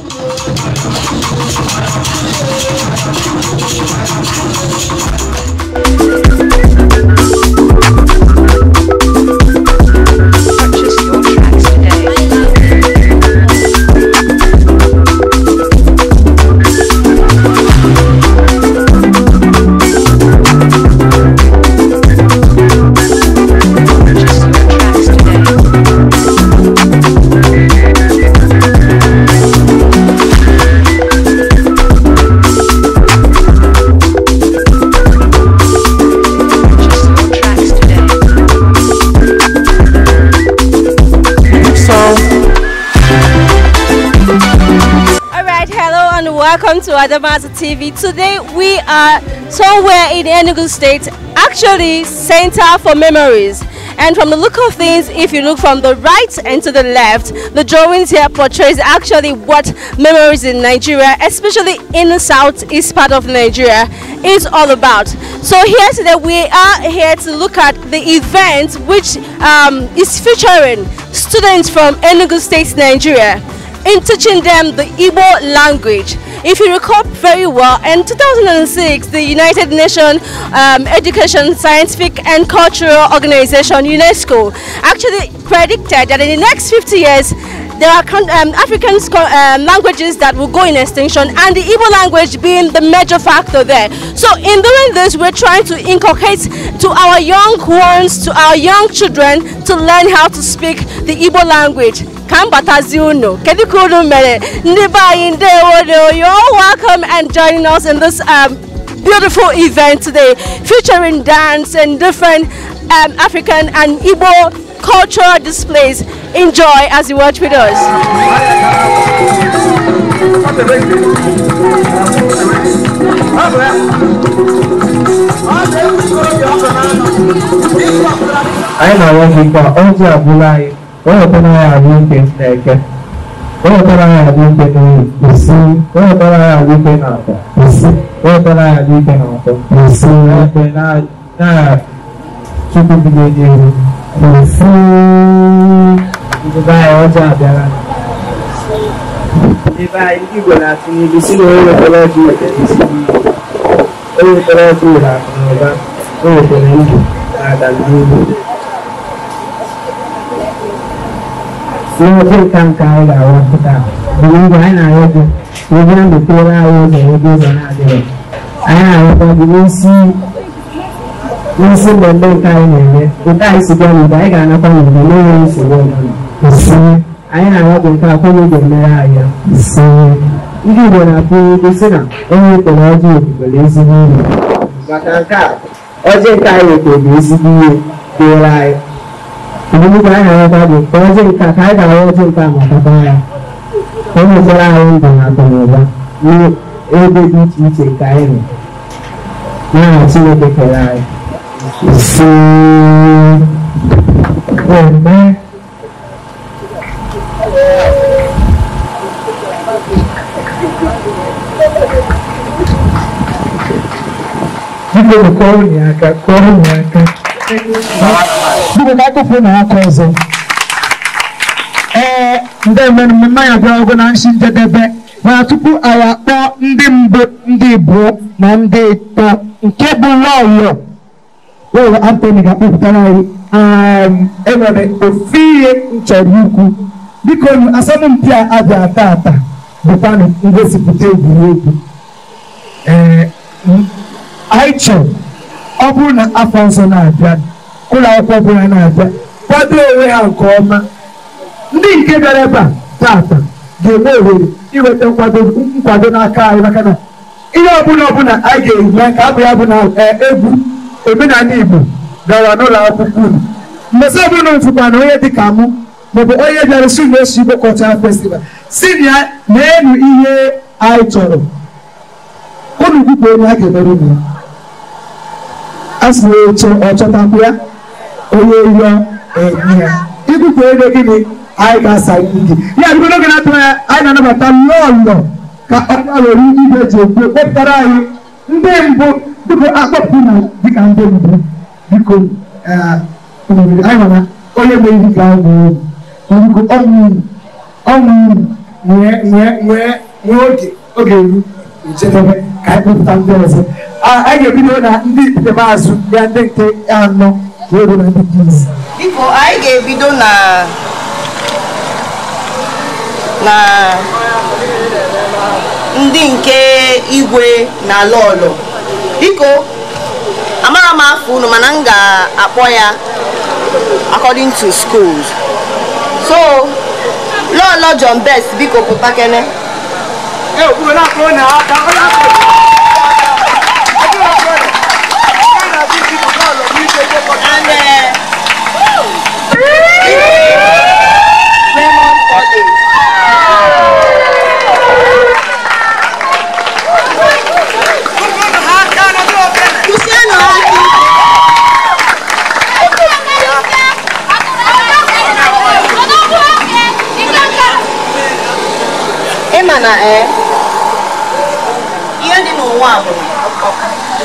Purchase your tracks today. Purchase your tracks today. Purchase your tracks today. All right, hello and welcome to Adamazi TV. Today we are somewhere in Enugu State, actually Center for Memories. And from the look of things, if you look from the right and to the left, the drawings here portrays actually what memories in Nigeria, especially in the southeast part of Nigeria, is all about. So here today we are here to look at the event which is featuring students from Enugu State, Nigeria, in teaching them the Igbo language. If you recall very well, in 2006, the United Nations Education, Scientific and Cultural Organization, UNESCO, actually predicted that in the next 50 years, there are African languages that will go in extinction, and the Igbo language being the major factor there. So in doing this, we're trying to inculcate to our young ones, to our young children, to learn how to speak the Igbo language. Ka m batazi unu, kedu ka unu mere? Ndị be anyị, ndewo. You're all welcome and joining us in this beautiful event today, featuring dance and different African and Igbo cultural displays. Enjoy as you watch with us. Anyị na-arịọ gị ka ọjị abụla anyị, ka o wetara anyị ahụ ike na Eke, ka o wetara anyị ahụ ike n'Orie, ise, ka o wetara anyị ahụ ike na Afọ, ise, ka o wetara anyị ahụ ike na Nkwọ, ise, ekpe na Chukwu bido n'ihu, ise. Ndị be anyị, ọjị abịala. Ndị be anyị, ndị Igbo na-atụ n'ilu si na onye wetara ọjị wetara ezigbo ihe. Onye wetara ọjị were akụ na ụba, o wetara ndụ na agamnihu. N'ọjị nke anyị ga-awa kịta bụ igwe, anyị na-arịọ gị ka ị bịa mepere anyị ụzọ ebe ụzọ na-adịghị. Anyị na-arịọkwa gị n'isi mmemme nke anyị na-eme, nke anyị si bịa n'udo, anyị ga-anakwa n'udo n'enweghị nsogbu ọbụla. Ise. Anyị na-arịọ gị nke a kwenye ga-emere anyị ya. Ise. Ndị Igbo na-atụ ilu sị na onye wetara ọjị wetara ezigbo ihe. Maka nke a, ọjị nke anyị wetara bụ ezigbo ihe dịịrị anyị. Ogbunigwe, anyị na-arịọkwa gị ka ọjị nke a, ka anyị ga-awa ọjị nke a ma takwa ya, ka o wetara anyị ndụ na akụ na ụba n'ebe dị iche iche nke anyị nọ n'aha Chineke kere anyị. Ise. Amen. Biko kụọrọ ya aka, kụọrọ ya aka. Biko ka akụpụ na aka ọzọ. Ee, ndị mmemme anyị abịago na nsi njedebe, mana tupu anyị akpọọ ndị mbụ, ndị ịbụọ na ndị ịtọ, nke bụ Lọlọ Lọlọ Anthony ga-akpọpụtara anyị, enwere ofu ihe m chọrọ ikwu. Biko nu, asọmpi a abịa tata bụkwanụ ngosipụta egwuregwu. Ee, anyị chọrọ ọ bụrụ na afọ ọzọ na-abịa, ụlọ akwụkwọ ọbụla na-abịa kwado onwe ha nke ọma. Ndị nke bịara ebe a tata ga-enwe ohere inweta nkwado n'aka anyị, maka na ihe ọbụla anyị ga-eme ka abụ ya bụ na egwu omenala Igbo gara n'ụlọ akwụkwọ unu. Mgbe ọbụla unu fụkwa na onye dịka mụ maọbụ onye bịara si na osi Igbo Cultural Festival, si na ya na-enu ihe anyị chọrọ unu gwupụ, onye a ga-emere unu ya. A sị na oche ọ chọtakwu ya, onye yọọ enye ya. Igwupụ ego gịnị, anyị ga-asa gị ya. Biko, n'oge na-atụ anya, anyị na-anabata Lọlọ ka ọ were igwe ji ekwu kpọpụtara anyị ndị mbụ. Biko, akpọpụ na dịka ndị mbụ. Biko, anyị mana onye mere ihe ga-agwụ. Biko, ọnwụ unu, ọnwụ unu. Nwee nwee oge oge eru njedebe ka anyị kpọpụta ndị ọzọ. Anyị ga-ebido na ndị ikpeazụ ya, ndị nke anọ, wee ruo na ndị nke ise. Biko, anyị ga-ebido na ndị nke igwe na lọlọ. Biko, amara m afọ unu, mana m ga-akpọ ya according to schools. So Lọlọ John Best, biko pụta kene. Ee, unu na-akpọ na aka ọ na-akpọ. And Raymond Ode. Kwụsịanụ aka ike. Ịma na ihe dị n'ụwa bụ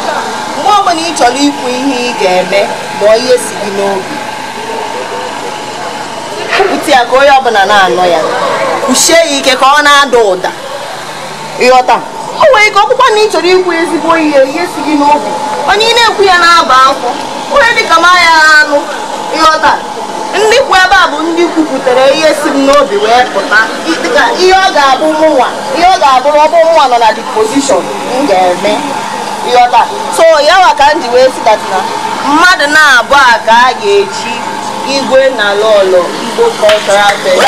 na mgbe ọbụla ị chọrọ ikwu ihe ị ga-eme ma ihe si gị n'obi, kwupụta ya ka onye ọbụla na-anọ ya, kwuchie ya ike ka ọ na-ada ụda. Ịghọta? O nwere ike ọkpụkpa na ị chọrọ ikwu ezigbo ihe, ihe si gị n'obi, onye ị na-ekwu ya na-aba afọ onye dịka m anya anụ. Ịghọta? Ndị kwu ebe a bụ ndị kwupụtara ihe si m n'obi wee pụta, dịka ihe ọ ga-abụ mụnwa, ihe ọ ga-abụrụ ọ bụ mụnwa nọ na the position m ga-eme. Ịghọta? So ya wa ka m ji wee si that na mmadụ na-abụ a ka a ga-echi igwe na lọlọ Igbo Cultural Festival.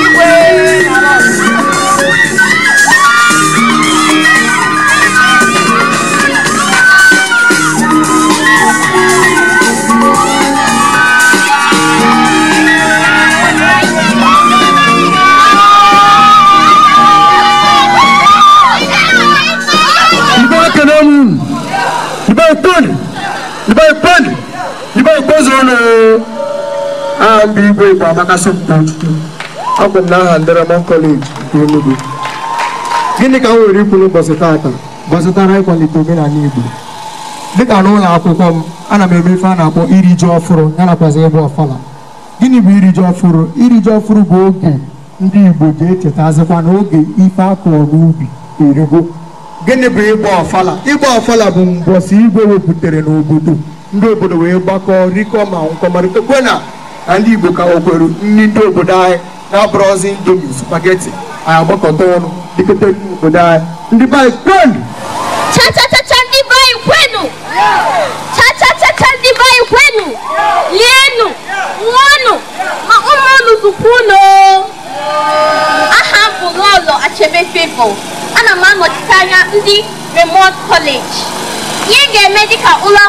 Igwe na lọlọ. Igbo, ekene m unu. Igbo ekpenu, Igbo ekpenu, Igbo ekpezonu. Aha ndị igwe Igbo Amaka Somtochukwu. Abụ m n'aha ndị Raymond College nke Enugu. Gịnị ka m nwere ikwu n'ụbọchị taata gbasatara ịkwalite omenala Igbo? Dịka n'ụlọ akwụkwọ m, ana m eme ife a na-akpọ iri ji ọfụrụ ya nakwazi ịgba ọfala. Gịnị bụ iri ji ọfụrụ? Iri ji ọfụrụ bụ oge ndị Igbo ji echetazikwa na oge ife akụrụ n'ubi erigo. Gịnị bụ ịgba ọfala? Ịgba ọfala bụ mbọsị igwe wepụtara n'obodo, ndị obodo wee gbakọọ, rikọ ma nkọmarịta kwe na na ndị Igbo ka o kwere nri ndị obodo anyị na-abụrọzi Indomie, spaghetti. Anyị agbakọta ọnụ dịkọta ndị obodo anyị. Ndị be anyị, kwenu! Cha cha cha cha, ndị be anyị, kwenu! Cha cha cha cha, ndị be anyị, kwenu! Lienu, ṅụọnụ, ma ụmụ unu zukwa unu. Aha m bụ Lọlọ Achebe Favour. Ana m anọchite anya ndị Remote College. Ihe ga-eme dịka ụlọ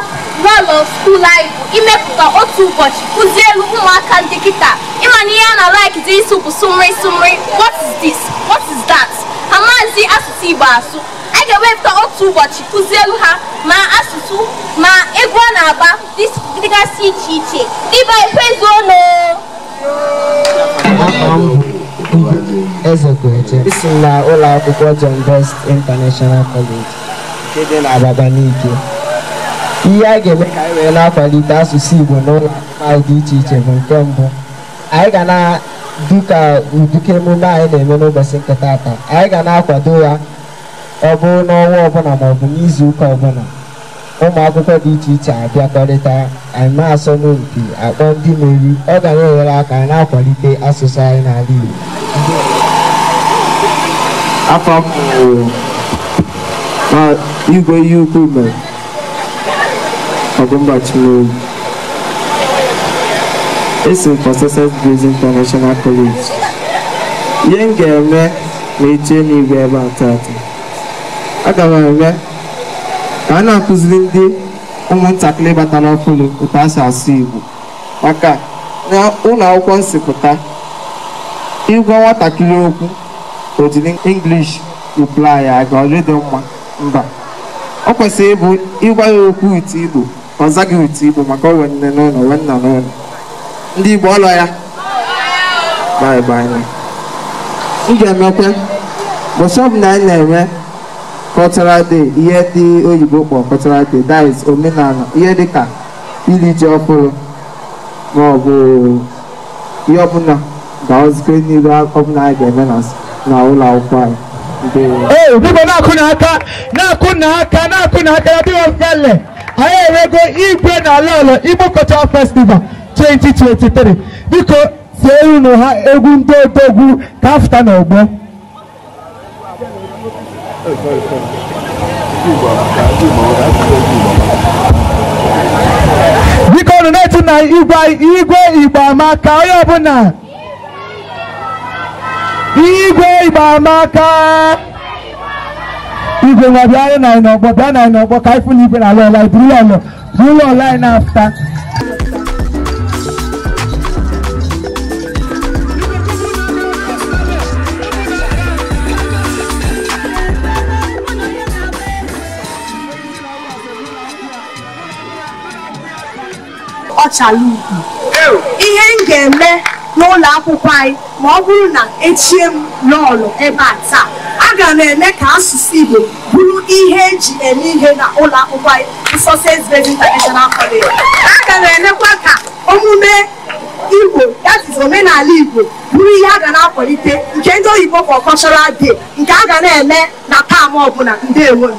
lọlọ school anyị bụ imepụta otu ụbọchị kụzielu ụmụaka ndị kịta. Ịma na ihe a na-like dị ịsụ bụ sumri sumri, what is this, what is that. Ha maazị asụsụ Igbo asụ. Anyị ga-ewepụta otu ụbọchị kụzielu ha ma asụsụ ma egwu a na-agba dịgasị iche iche. Dịba ekwezuonu. Aha m bụ Eze Kweche. Esi m na ụlọ akwụkwọ John Best International College nke dị na Abakaliki. Ihe a ga-eme ka anyị wee na-akwalite asụsụ Igbo n'ụlọ akwụkwọ anyị dị iche iche bụ, nke mbụ, anyị ga na dịka ụdịka emume anyị na-eme n'ụbọchị nke taata, anyị ga na-akwado ya. Ọ bụrụ n'ọnwa ọbụla maọbụ n'izu ụka ọbụla, ụmụ akwụkwọ dị iche iche abịakọrịta eme asọmpi, akpọ ndị mmeri. Ọ ga na-enyere aka na-akwalite asụsụ anyị n'ala Igbo. Afọ m bụ ma igwe ihe ukwu mere ọgụmbachimeoyi. Esi m for Success Grace International College. Ihe m ga-eme ma echie n'igwe ebe a tata, aga m eme ka a na-akụziri ndị ụmụntakịrị batara ọhụrụ otu a si asụ Igbo, maka na ụlọ akwụkwọ nsipụta ịgwa nwatakịrị okwu, o jiri English reply ya, ga ọ dị mma? Mba. Ọ kwesịrị ịbụ ịgwa ya okwu ite Igbo, ọ zaghị ite Igbo, maka o nwee nne n'ụlọ, nwee nna n'ụlọ. Ndị Igbo, ọlọ ya bye bye na m ga-emekwe bọsị ọbụla anyị na-eme cultural day, ihe ndị oyibo kpọ cultural day, that is omenala, ihe dịka iri ji ọhụrụ. Ma ọ bụ ihe ọbụla ga-ọzikọ n'ihu ọbụla anyị ga-eme na ụlọ akwụkwọ anyị. Ee, biko na-akụ n'aka, na-akụ n'aka, na-akụ n'aka ya dịghị mfele. Anyị enwego igwe na Lọlọ Igbo Cultural Festival 2023. Biko tie unu ha egwu ndị odogwu ka afụta n'ọgbọ. Biko unu na-etu na igwe Igbo amaka, onye ọbụla. Igwe Igbo amaka. Igwe nwa bịa anyị na anyị n'ọgbọ, bịa na anyị n'ọgbọ ka anyị fụ na igwe na Lọlọ anyị buru Lọlọ, buru Lọlọ anyị na-afụta. Ọchala ugwu. Ihe m ga-eme n'ụlọ akwụkwọ anyị ma ọ bụrụ na echie m Lọlọ ebe a taa, aga m eme ka asụsụ Igbo bụrụ ihe eji eme ihe na ụlọ akwụkwọ anyị bụ Success Base International College. Aga m emekwa ka omume Igbo, that is omenala Igbo, bụrụ ihe a ga na-akwalite nke ndị oyibo for cultural day nke a ga na-eme na taam ọbụla. Ndewo.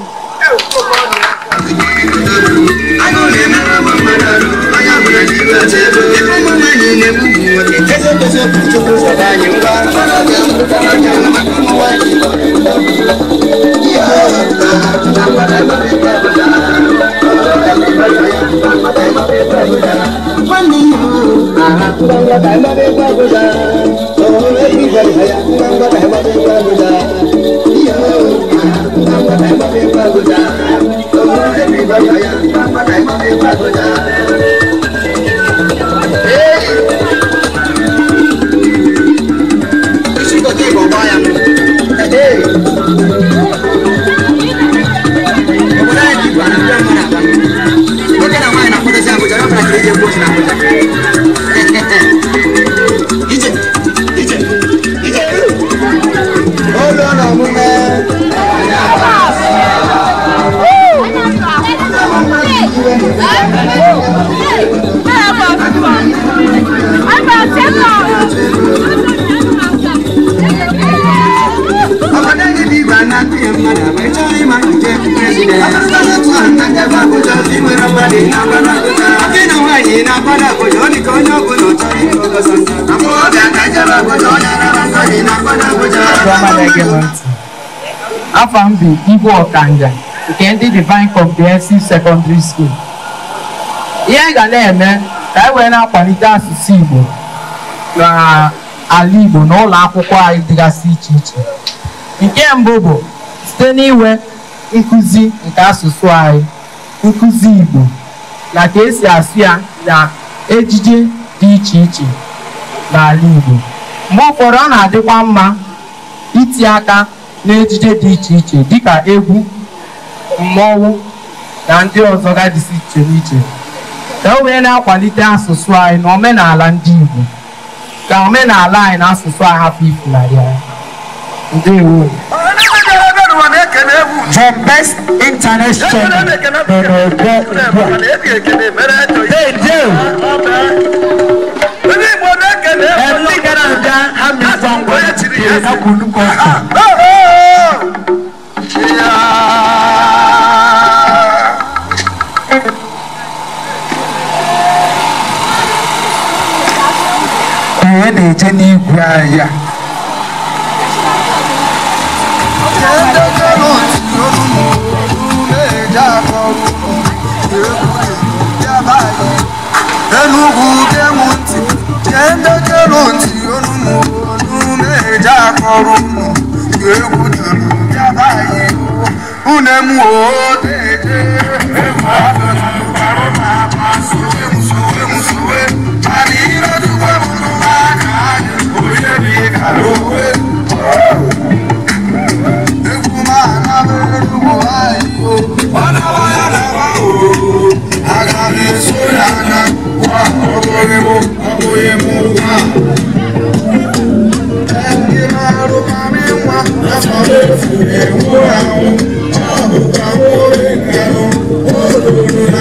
Afọ m bụ Igwe Ọkanja nke ndị Divine Comprehensive Secondary School. Ihe anyị ga na-eme ka anyị wee na-akwalite asụsụ Igbo n'ala Igbo na ụlọ akwụkwọ anyị dịgasị iche iche. Nke mbụ bụ site n'iwe nkụzi nke asụsụ anyị, nkụzi Igbo na ka esi asụ ya na ejije dị iche iche n'ala Igbo. Mgbe ụfọdụ ọ na-adịkwa mma iti aka n'ejije dị iche iche dịka egwu, mmọnwụ na ndị ọzọ gadịsị iche n'iche, ka o wee na-akwalite asụsụ anyị na omenala ndị Igbo, ka omenala anyị na asụsụ anyị hapụ ifunarị anyị. Ndewo. The best international n'ọgbọ ugbu a. Hey, Joe. Ndị gara aga ha mịta ngwa na nnukwu ọkụ. Ihe na-eje n'igwe ahịa. Thank you.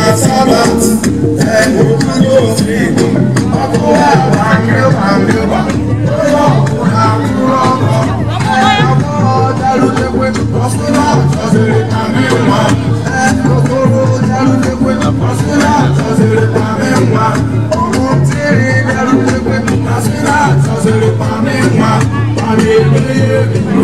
Thank you.